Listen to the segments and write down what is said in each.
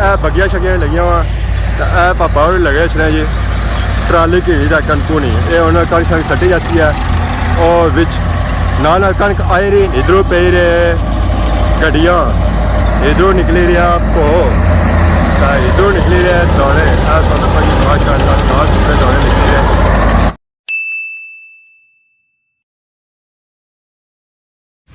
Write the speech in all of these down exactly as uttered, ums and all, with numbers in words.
اے بگیاں شگیاں لگیاں وا، تے اے پاپا ہور لگے چھڑے جی ٹرالی گھیری تے کنکو نہیں۔ اے ہن کنک شنک سٹی جاتی ہے۔ او وچ نال نال کنک آئی رہی، ادھروں پئی رہے گڈیاں، ادھروں نکلی رہیا پو، تے ادھروں نکلی رہے دانے۔ اے سن بھائی ماشاءاللہ صاف ستھرے دانے نکلی رہے۔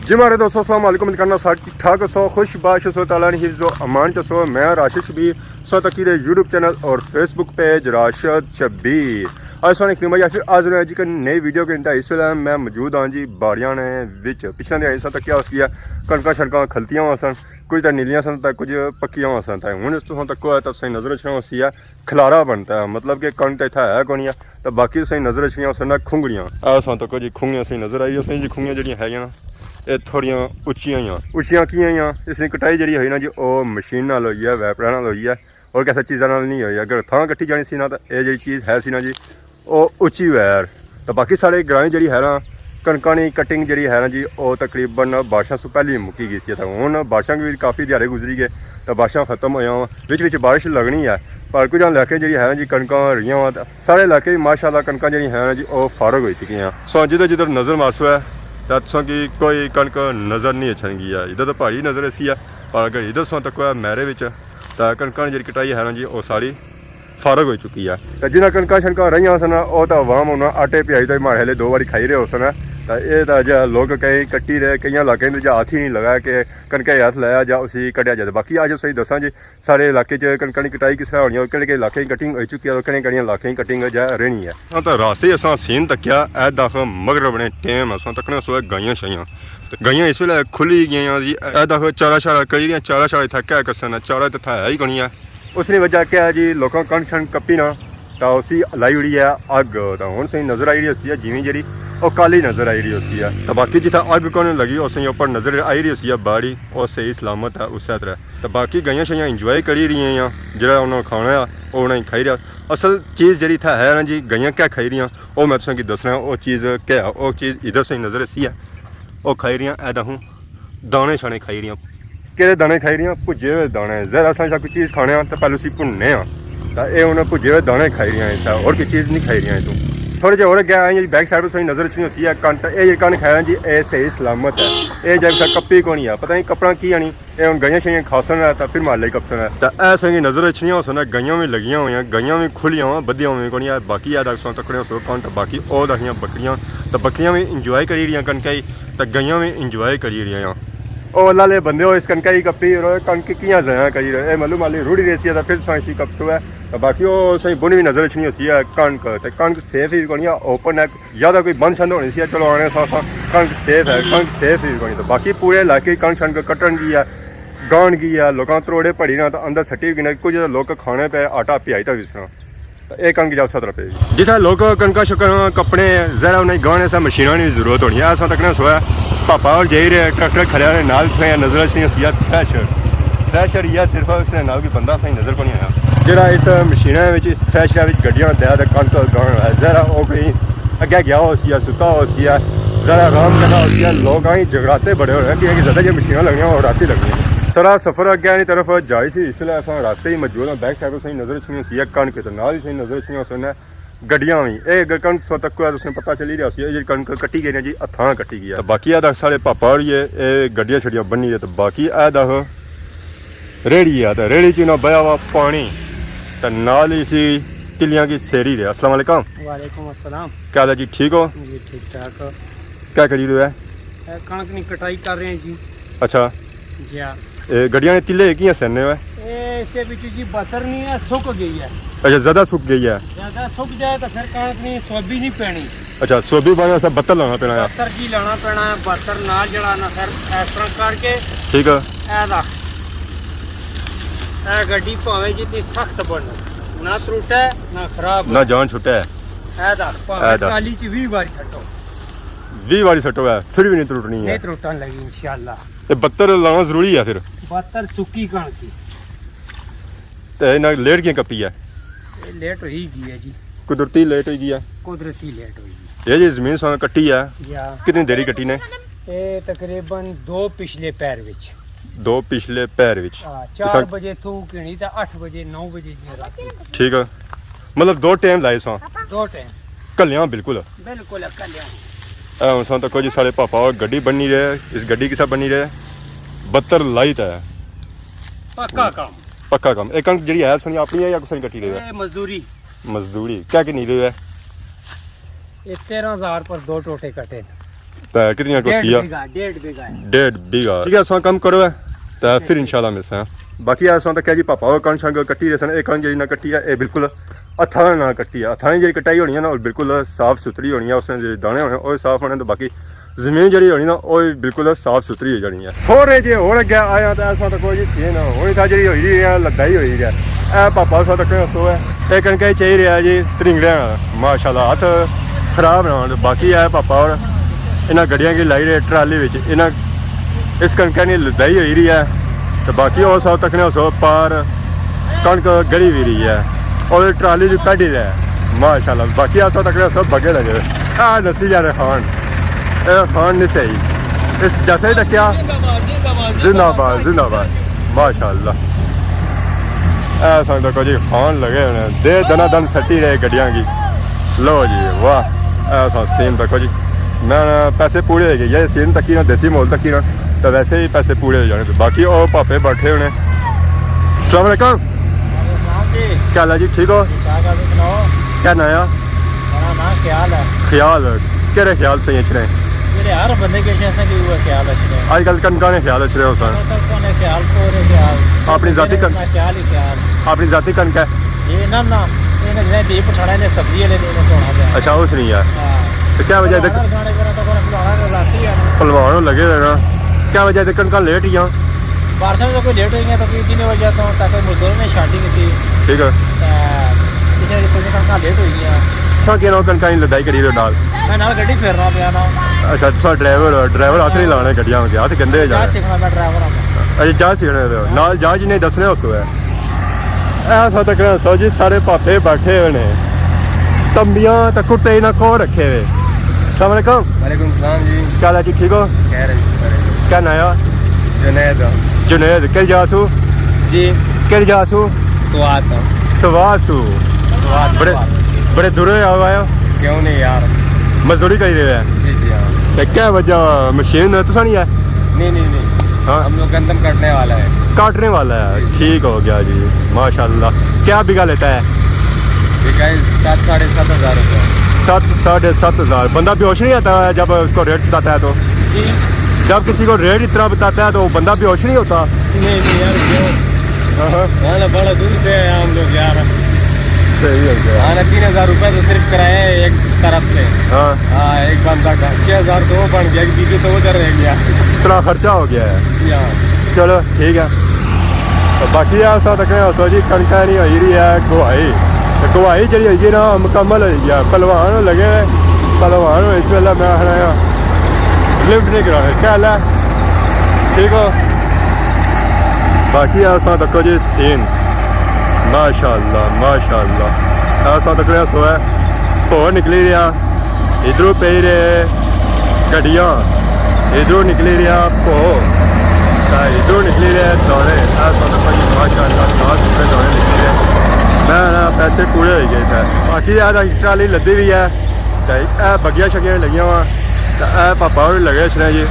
جی مارے دوستو، السلام علیکم، امید کرنا سارے ٹھیک ٹھاک ہسو، خوش باش ہسو، تعالیٰ نے حفظ و امان چ ہسو۔ میں راشد شبیر، سو تکی دے یوٹیوب چینل اور فیس بک پیج راشد شبیر۔ آج سونے کی میں یا پھر حاضر ہوں جی کہ نئی ویڈیو کے اندر۔ اس ویلے میں موجود ہاں جی باڑیاں نے وچ، پچھلے دن سو تکیا ہوسی ہے، کنکاں شنکاں کھلتیاں ہوسن، کچھ تاں نیلیاں سن تے کچھ پکیاں ہوسن۔ تے ہن اس تو تکو ہے تاں صحیح نظر اچھنا ہوسی ہے، کھلارا بنتا ہے، مطلب کہ کنک تے اتھا ہے کونی ہے، تے باقی صحیح نظر اچھنیاں ہوسن کھنگڑیاں۔ اے سن تکو جی کھنگیاں صحیح نظر آئی، اس جی کھنگیاں جیڑیاں ہے نا، اے تھوڑیاں اچیاں ہیاں۔ اچیاں کیاں ہیاں؟ اس نی کٹائی جیڑی ہوئی نا جی، او مشین نال ہوئی ہے، ویپراں نال ہوئی ہے، اور کسے چیزاں نال نہیں ہوئی۔ اگر تھاں کٹی جانی سی نا، تاں اے جیڑی چیز ہے سی نا جی، او اچی ہوئی ہے۔ تاں باقی ساڑے گراں جیڑی ہے نا، کنکاں نی کٹنگ جیڑی ہے نا جی، او تقریباً بارشاں سوں پہلے ہی مکی گئی سی۔ تاں ہن بارشاں وی کافی دیہاڑے گزری گئے، تاں بارشاں ختم ہویاں واں، وچ وچ بارش لگنی ہے، پر کچھ علاقے جیڑی ہے نا جی، کنکاں رہیاں واں، تاں سارے علاقے ہی ماشاءاللہ کنکاں جیڑی ہے نا جی، او فارغ ہوئی چکی ہیں۔ سو جدھر جدھر نظر مارسو ہے، تاں تساں کی کوئی کنک نظر نہیں اچھن گی ہے۔ ادھر تو پہاڑی نظر اسی ہے، پر اگر ادھر سو تکو ہے میرے وچ، تاں کنکاں نی جیڑی کٹائی ہے نا جی، او ساری فارغ ہوئی چکی ہے۔ تاں جنہاں کنکاں شنکاں رہیاں سن، او تاں عوام انہاں آٹے پیائی تے ماڑے ہلے دو واری کھائی رہے ہوسن۔ تاں اے تاں جا لوگ کہیں کٹی رہے، کئیاں علاقیں تے جا ہاتھ ہی نہیں لگا کہ کنکے ہاتھ لایا جا اسی کڈیا جائے۔ باقی اج صحیح دساں جی، سارے علاقے چ کنکاں نی کٹائی کس طرح ہونی ہے، کہڑے کہڑے علاقے نی کٹنگ ہوئی چکی ہے اور کہڑے کہڑے علاقے نی کٹنگ جا رہنی ہے۔ اساں تاں راستے ہی اساں سین تکیا، اے داخ مغرب نے ٹائم اساں تکنے سو گائیاں شائیاں۔ تے گائیاں اس ویلے کھلی گئیاں جی، اے داخ چارا شارا کری رہیاں، چارا شارا اتھا کیا کرسن، چارا تے اتھا ہے ہی کونی ہے۔ اس نی وجہ کیا ہے جی، لوکاں کنک شنک کپی نا، تاں اسی لائی اڑی ہے اگ، تاں ہن صحیح نظر آئی رہی ہوسی ہے، جیویں جیڑی او کالی نظر آئی رہی ہوسی ہے۔ تاں باقی جتھا اگ کون لگی، او صحیح اوپر نظر آئی رہی ہوسی ہے باڑی، او صحیح سلامت ہے اسے طرح۔ تاں باقی گائیاں شائیاں انجوائے کری رہی ہیں، جیڑا انہاں کھانا ہے، او انہاں کھائی رہیا۔ اصل چیز جیڑی اتھا ہے نا جی، گائیاں کیا کھائی رہیاں، او میں تساں کی دسنا، او چیز کیا ہے، او چیز ادھر صحیح نظر اسی ہے، او کھائی رہیاں، اے داخ دانے شانے کھائی رہیاں۔ کہڑے دانے کھائی رہیاں؟ بھجے ہوئے دانے۔ ظاہر اساں جا کوئی چیز کھانے آں تاں پہلے اسی بھننے آں۔ تاں اے ہن بھجے ہوئے دانے کھائی رہیاں اتھا، ہور کوئی چیز نہیں کھائی رہیاں اتھوں۔ تھوڑے جے ہور اگے آئے جی، بیک سائیڈ تساں نظر اچھنی ہوسی ہے کنک، تاں اے جیڑی کنک ہے نا جی، اے صحیح سلامت ہے۔ اے جے اتھا کپی کونی ہے، پتہ نہیں کپنا کی آنی۔ اے ہن گائیاں شائیاں کھاسن ہے تاں پھر ماڑے لئی کپسن ہے۔ تاں اے اساں کی نظر اچھنیاں ہوسن، گائیاں وی لگیاں ہویاں، گائیاں وی کھلیاں ہویاں، بدھیاں ہویاں کونی ہے۔ باقی اے تاں تساں تکنے ہوسو کنک، تاں باقی او تاں رہیاں بکریاں، تاں بکریاں وی انجوائے کری رہیاں کنکا کی، تاں گائیاں وی انجوائے کری رہیاں۔ او اللہ آلے بندے ہو، اس کنکا کی کپی رہے، کنک کیاں ضائع کری رہے، اے ملو مالی رڑی رہی سی تاں پھر تساں اسی کپسو ہے۔ تاں باقی او صحیح بنی وی نظر اچھنی ہوسی ہے کنک، تے کنک سیف ہی کونی ہے، اوپن ہے۔ یا تاں کوئی بند شند ہونی سی، چلو آنے سا، سا کنک سیف ہے، کنک سیف ہی کونی۔ تاں باقی پورے علاقے کنک شنک کٹن گئی ہے، گان گئی ہے، لوکاں تروڑے پڑی رہے تاں اندر سٹی گئی نے، کچھ لوک کھانے پے آٹا پیائی تاں وسنا۔ تاں اے کنک جا ستر روپے۔ جتھے لوک کنکاں شنکاں کپنے، ذرا انہیں گانے سا مشیناں نی ضرورت ہونی ہے۔ اساں تکنے سویا پاپا اور جائی رہے ٹریکٹر کھڑے نے نال، تساں نظر اچھنی ہوسی ہے تھریشر۔ تھریشر یہ صرف اس نے نال کوئی بندہ سا ہی نظر کونی آیا۔ جڑا اس مشیناں وچ، اس تھریشر وچ گڈیاں دے تے کنک گان ہے، ذرا او کوئی اگے گیا ہوسی ہے، ستا ہوسی ہے، ذرا آرام کرنا ہوسی ہے۔ لوک آئیں جگراتے بڑے ہونے ہیں، کیونکہ زیادہ جو مشیناں لگنیاں، او راتی لگنیاں۔ سارا سفر اگے نی طرف جائی سی، اس لیے اساں راستے ہی موجود ہاں۔ بیک سائیڈ صحیح نظر اچھنی ہوسی ہے کنک، تے نال ہی صحیح نظر اچھنی ہوسی ہے گڈیاں وی۔ اے اگر کنک سو تک ہے، تساں پتہ چلی رہیا سی، اے جڑی کنک کٹی گئی نا جی، ہتھاں کٹی گئی ہے۔ تے باقی اے تک سارے پاپا ہوریے، اے گڈیاں شڈیاں بنی رہے، تے باقی اے تک ریڑھی ہے، تے ریڑھی چ انہاں بیا ہوا پانی، تے نال ہی اسی تلیاں کی سیری رہے۔ السلام علیکم۔ وعلیکم السلام۔ کیا حال ہے جی، ٹھیک ہو؟ جی، ٹھیک ٹھاک۔ کیا کری رہے ہو؟ اے کنک نی کٹائی کر رہے ہیں جی۔ اچھا۔ جی ہاں۔ اے گڈیاں نے تلے کیاں سننے ہوئے؟ اے اس دے وچ جی بتر نہیں ہے، سک گئی ہے۔ اچھا، زیادہ سک گئی ہے۔ زیادہ سک جائے تو پھر کنک نی سوبی نہیں پینی۔ اچھا، سوبی بارے اساں بتر لانا پینا ہے۔ بتر جی لانا پینا ہے، بتر نال جڑا نا پھر اس طرح کر کے ٹھیک ہے۔ اے دا، اے گڈی بھاویں جتنی سخت بن، نہ ترٹے، نہ خراب نہ ہوئے۔ جان چھٹے۔ اے دا، بھاویں اے دا۔ ٹرالی چ ویہہ واری سٹو۔ ویہہ واری سٹو ہے، پھر بھی نہیں ترٹنی ہے۔ نہیں ترٹن لگی انشاءاللہ۔ تے بتر لانا ضروری ہے پھر۔ بتر سکی کنک کی۔ تے انہاں لیٹ کیاں کپی ہے؟ اے لیٹ ہوئی گئی ہے جی۔ قدرتی لیٹ ہوئی گئی ہے؟ قدرتی لیٹ ہوئی گئی۔ یہ جی زمین ساں کٹی ہے، یا۔ کتنی دیری کٹی نے؟ اے تقریباً دو پچھلے پیر وچ۔ دو پچھلے پہر وچ۔ ہاں، چار بجے تھو گھنی تے اٹھ بجے، نو بجے جی رات۔ ٹھیک ہے، مطلب دو ٹائم لائے ساں۔ دو ٹائم۔ کلیاں بالکل۔ بالکل کلیاں۔ اے ہن ساں تکو جی، سارے پاپا اور گڈی بننی رہے، اس گڈی کسا بننی رہے؟ بتر لائی تے۔ پکا کم۔ پکا کم۔ اے کنک جڑی ہے سنی اپنی ہے یا کسے نی کٹی رہی ہے؟ اے مزدوری۔ مزدوری کیا کنی رہی ہے؟ اے تیرہ ہزار پر دو ٹوٹے کٹے۔ تے کتنی ڈیڑھ کوسی آ؟ بیگھا، ڈیڑھ بیگھا ہے۔ ڈیڑھ بیگھا۔ ٹھیک ہے، اساں کم کرو ہے، تے پھر انشاءاللہ ملساں۔ باقی اساں تکیا جی پاپا اور کنک شنک کٹی رہے سن، اے کنک جڑی نہ کٹی ہے، اے بالکل ہتھاں نال کٹی ہے۔ ہتھاں نی جڑی کٹائی ہونی ہے نا، او بالکل صاف ستھری ہونی ہے، اس نے جڑے دانے ہونے، او صاف ہونے، تے باقی زمین جڑی ہونی نا، او بالکل صاف ستھری ہو جانی ہے۔ تھوڑے جے ہور اگے آیا تے اساں تکو جی سین ہونی تھا جڑی ہوئی رہی ہے، لدائی ہوئی ہے۔ اے پاپا اساں تک سو ہے، اے کنکا ہی چاہی رہا جی ترنگڑے نال۔ ماشاءاللہ ہتھ خراب نہ ہون۔ باقی اے پاپا اور انہاں گڈیاں کی لائی رہے ٹرالی وچ، انہاں اس کنکا نی لدائی ہوئی رہی ہے۔ تے باقی او سو تکنے سو پار کنک گڑی وی رہی ہے اور ٹرالی وی کڈی رہے۔ ماشاءاللہ باقی اساں تکنے سو بگے لگے ہوئے۔ آ نسی جا رہے خان، اے خان نہیں صحیح۔ اس جیسے ہی تکیا، زندہ باد، زندہ باد۔ ماشاءاللہ۔ اے سن تکو جی خان لگے ہوئے نے، دے دنا دن سٹی رہے گڈیاں کی۔ لو جی واہ، اے سن سین تکو جی۔ میں پیسے پورے ہو گئے، یہ سین تکی نا، دیسی ماحول تکی نا، تو ویسے ہی پیسے پورے ہو جانے۔ باقی او پاپے بیٹھے ہونے۔ السلام علیکم۔ وعلیکم السلام جی۔ کیا حال ہے جی، ٹھیک ہو؟ ٹھیک ٹھاک، آپ سناؤ۔ کیا ناں ہے؟ میرا ناں خیال ہے۔ خیال؟ کہڑے خیال سے اچھنے؟ جڑے ہر بندے کے اچھنے، اساں کی وہ خیال اچھنے۔ آج کل کنکاں نے خیال اچھنے ہو سن۔ کنکاں نے خیال، پورے خیال۔ اپنی ذاتی کن-، خیال ہی خیال۔ اپنی ذاتی کنک ہے؟ یہ نہ، نہ، یہ نہ، جنہیں بھی پٹھانا نے سبزی والے نے انہوں دھونا پیا۔ اچھا، اس نہیں ہے۔ ہاں۔ تو کیا وجہ ہے؟ پلوان لگے ہوئے نا۔ کیا وجہ ہے کنکاں لیٹ ہی آں؟ بارشاں تو کوئی لیٹ ہوئی گیا، تو کوئی دن وجہ تو تاکہ مزدور نے شارٹنگ کی۔ ٹھیک ہے۔ تے اس وجہ کنکاں لیٹ ہوئی گیا۔ سا کہہ رہا ہوں کنکاں ہی لدائی کری دو نال۔ میں نال گڈی پھیرنا پیا نا۔ اچھا، تساں ڈرائیور ہو، ڈرائیور ہاتھ نہیں لانے گڈیاں کے، ہاتھ گندے ہو جانے۔ جہاز سیکھنا پیا ڈرائیور ہوں۔ اچھا، جہاز سیکھنے پہ ہو۔ نال جہاز جی نہیں دسنے اس کو ہے۔ اے اساں تکنے سو جی، سارے پاپے بیٹھے ہوئے نے۔ تمبیاں تے کرتے انہاں کول رکھے ہوئے۔ السلام علیکم۔ وعلیکم السلام جی۔ کیا حال ہے جی، ٹھیک ہو؟ خیر ہے جی، خیر ہے جی۔ کیا ناں ہے؟ جنید۔ جنید، کہڑی جا سو؟ جی۔ کہڑی جا سو؟ سوات۔ سوات سو۔ سوات، بڑے، سوات۔ بڑے دوروں آئے ہو؟ کیوں نہیں یار۔ مزدوری کری رہے ہیں؟ جی، جی، ہاں۔ تے کیا وجہ مشین تساں نہیں ہے؟ نہیں، نہیں، نہیں۔ ہاں۔ ہم لوگ گندم کاٹنے والا ہے۔ کاٹنے والا ہے، جی، جی۔ ٹھیک ہو گیا جی، ماشاءاللہ۔ کیا بیگھا لیتا ہے؟ بیگھا ہے سات، ساڑھے سات ہزار روپے۔ سات، ساڑھے سات ہزار۔ بندہ بے ہوش نہیں آتا ہے جب اس کو ریٹ بتاتا ہے تو؟ جی۔ جب کسی کو ریٹ اتنا بتاتا ہے تو بندہ بے ہوش نہیں ہوتا؟ نہیں، نہیں یار، کیوں؟ ہاں، ہاں۔ ہاں، بڑا دور سے آئے ہم لوگ یار۔ صحیح ہے یار۔ ہاں، تین ہزار روپے تو صرف کرایہ ہے ایک طرف سے۔ ہاں۔ ہاں، ایک بندہ کا چھ ہزار تو وہ بن گیا، ایک بیوی تو ادھر رہ گیا۔ اتنا خرچہ ہو گیا ہے۔ جی ہاں۔ چلو، ٹھیک ہے۔ تو باقی ہے، اساں تکنے سو جی، کنکاں نی ہوئی رہی ہے گواہی۔ تے گواہی جڑی ہوئی ہے نا، مکمل ہوئی گیا۔ پہلوان لگے ہوئے، پہلوان اس ویلے میں آخنا آ، لفٹ نہیں کرانے۔ کیا حال ہے؟ ٹھیک ہو؟ باقی اساں تکو جی سین، ماشاءاللہ، ماشاءاللہ۔ اساں تکنے سو ہے، بھو نکلی رہیا، ادھروں پئی رہے گڈیاں، ادھروں نکلی رہیا بھو، تے ادھروں نکلی رہے دانے۔ اساں تکو جی ماشاءاللہ، صاف ستھرے دانے نکلی رہے۔ میں نا پیسے پورے ہوئی گئے تھے۔ باقی اے ٹرالی لدی ہوئی ہے۔ تے اے بگیاں شگیاں لگیاں وا، تے اے پاپا ہور لگے اچھنے جی۔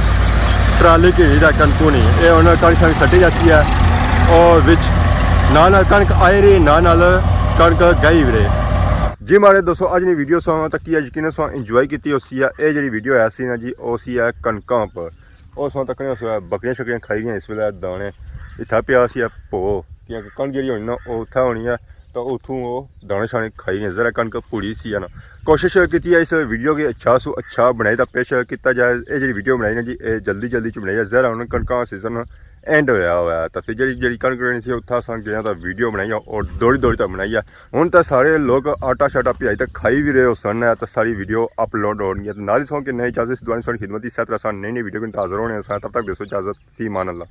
ٹرالی گھنی تے کنکوں نی، اے ہن کنک شنک سٹی جاتی ہے۔ او وچ نال نال کنک آئی رہی، نال نال کنک گئی وی رہی۔ جی ماڑے دوستو، اج نی ویڈیو ساں تکی ہے، یقیناً ساں انجوائے کیتی ہوسی ہے۔ اے جیڑی ویڈیو ہے سی نا جی، او سی ہے کنکاں پر۔ او ساں تکنے سو بکریاں شکریاں کھائی گیاں اس ویلے دانے۔ اتھا پیا سی ہے بھو، کیونکہ کنک جیڑی ہونی نا، او اتھا ہونی ہے۔ تو اتھوں او دانے شانے کھائی نے، ذرا کنک پوڑی سی ہے نا۔ کوشش کیتی ہے اس ویڈیو کی اچھا سو اچھا بنائی دا پیش کیتا جائے۔ اے جیڑی ویڈیو بنائی نا جی، اے جلدی جلدی چ بنائی ہے، ذرا ہن کنکاں سیزن اینڈ ہویا ہوا ہے، تو پھر جیڑی، جیڑی کنک رہنی سی اتھا اساں گئے آں تو ویڈیو بنائی ہے اور دوڑی دوڑی تو بنائی ہے۔ ہن تو سارے لوگ آٹا شاٹا پیائی تے کھائی وی رہے ہوسن، تو ساری ویڈیو اپلوڈ ہونی ہے۔ تو نال ہی سو کہ نئی اجازت دوانی ساری خدمت، اس طرح اساں نئی نئی ویڈیو کے نال حاضر ہونے ساں، تب تک دیسو اجازت، فی امان اللہ۔